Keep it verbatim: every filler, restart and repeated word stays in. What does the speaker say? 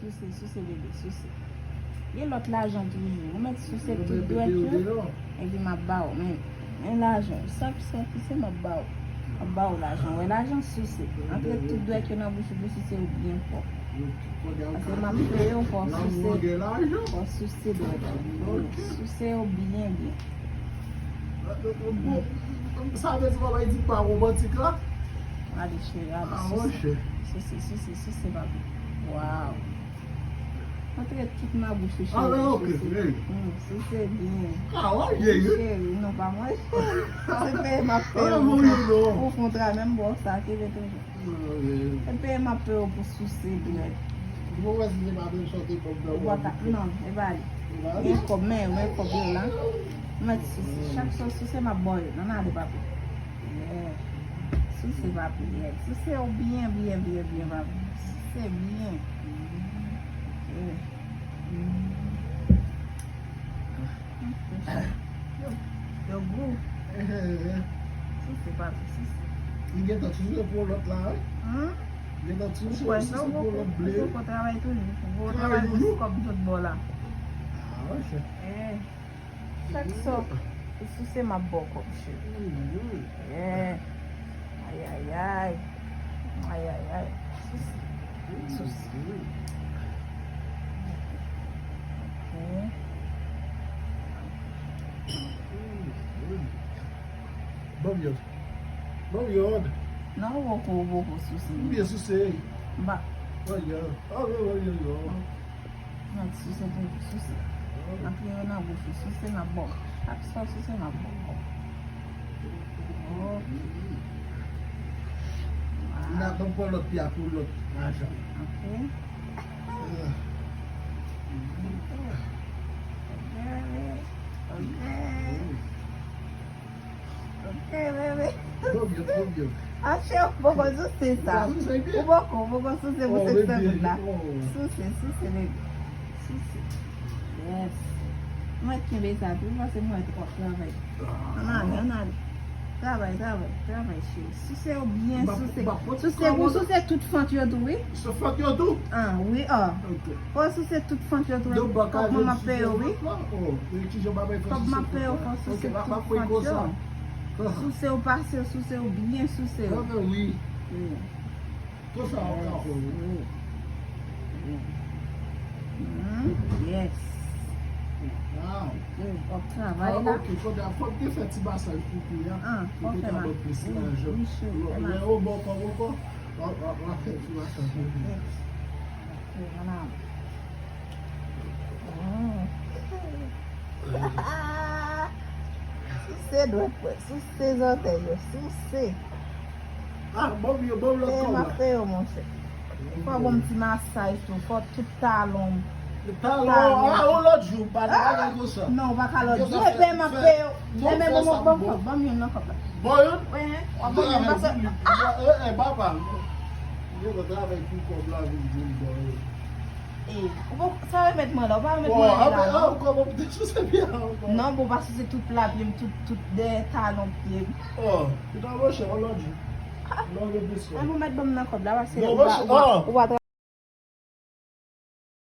Souse, souse, bebe, souse. Gen lòt lajan toujou. Ou mèt souse tout dwèt yo, epi m ap ba w. Men, men lajan. Sa ki sòti, se m ap ba w. M ap ba w lajan. Wè lajan, souse. Antre tout dwèt yo nan bouch ou pou souse yo byen fò. Paske m ap peye w, fò w souse. Fò w souse dwèt yo. Souse yo byen, byen. Sa vle di papa di pa womantik la? Gade cheri, gade souse. Souse, souse, souse, papi. Waw. Antre tout nan bouch ou, cheri. Ah, ok, souse. Hmm, souse byen. Ah, w ap byen, wi. Cheri, non, pa manje. Se peye m ap peye w pou fè yon travay, m ba w sa, kenbe toujou. Se peye m ap peye w pou souse dwèt. Ou pa ka, non, e pa li. Gen kòb, men, men kòb yo la. Mèt souse. Chak sa w souse, m ap ba w yo. Ann ale, papi. Yeah. Souse, papi, yeah. Souse w byen, byen, byen, byen, papi. Souse byen. Yeah. Yo, yo gou. Souse, papi, souse. Li gentan ti souse pou lòt la, wi. Hmm? Li gentan ti souse pou lòt ble. Ou poko travay toujou. Ou poko travay pou kòb tout bò la. Ah, wi, chè. Eh. Chak sa ou souse, m ap ba w kòb, cheri. Yeah. Ayayay. Ayayay. Souse. Souse. Ok. Ban m yòd. Ban m yòd. Non, ou poko, ou poko souse. M byen souse. M pa. Ban m yòd. Ah, wi, wi, wi, wi. N ap souse pou souse. N ap peye nan bouch ou. Souse nan bòk. Chak sa w souse nan bòk. Oh. N ap pran lòt pye a pou lòt lajan. Ok. Ok, bebe. Ok. Ok, bebe. Bon, byen, bon, byen. Mache, ou poko souse sa. Ou poko, ou poko souse pou senk segonn la. Souse, souse, bebe. Souse. Yes. Mwen kenbe sa tou, paske mwen twò travay. Ann ale, ann ale. Travay, travay, travay, cheri. Souse yo byen souse. Souse pou souse tout fant yo tou, wi. Sou fant yo tou? Ah, wi, ah. Ok. Fò w souse tout fant yo tou, epi kòb mwen m ap peye w, wi. Oh, e kijan papa fè souse tout fant yo? Kòb m ap peye w, fò w souse tout fant yo. Souse w pase, souse w byen souse w. Ah, wi. Wi. Tout sa w ka fè, wi. Wi. Wi. Hmm, yes. Wow. Wi, w ap travay la. Ah, ok, fò w te fè ti masaj pou pye a. Ah, fò w fè masaj. Wi, wi, cheri, fè masaj. Lè w bò kò w ankò. Wa, wa, wa fè ti masaj. Ok, ann ale. Mm. Souse dwèt mwen, souse zòtèy yo, souse. Ah, bon, yo, bon, lòt kò la. M ap peye w, monchè. Fò w ban m ti masaj tou, fò tout talon m. Talon, ah, yon lòt jou, pa nan bagay konsa. Non, ou pa ka lòt jou. Ebyen, m ap peye w. Ebyen, ban m, ban m kòb, ban m youn nan kòb la. Bon, youn? Wi, hein. W ap ban m youn, paske, ah! Eh, eh, papa. Yo, travay pou kòb la vin vin bon, yo. Eh, ou pa, sa remèt mwen la, ou pa remèt mwen la, non? Ankò, bon, te souse pye a ankò. Non, bon, pa souse tout lapye m, tout, tout dèyè talon pye m. Oh, ou ta monchè, yon lòt jou. Ah. Non, yo bezwen. Mwen mèt ban m nan kòb la, paske ou pa, ou pa, ou pa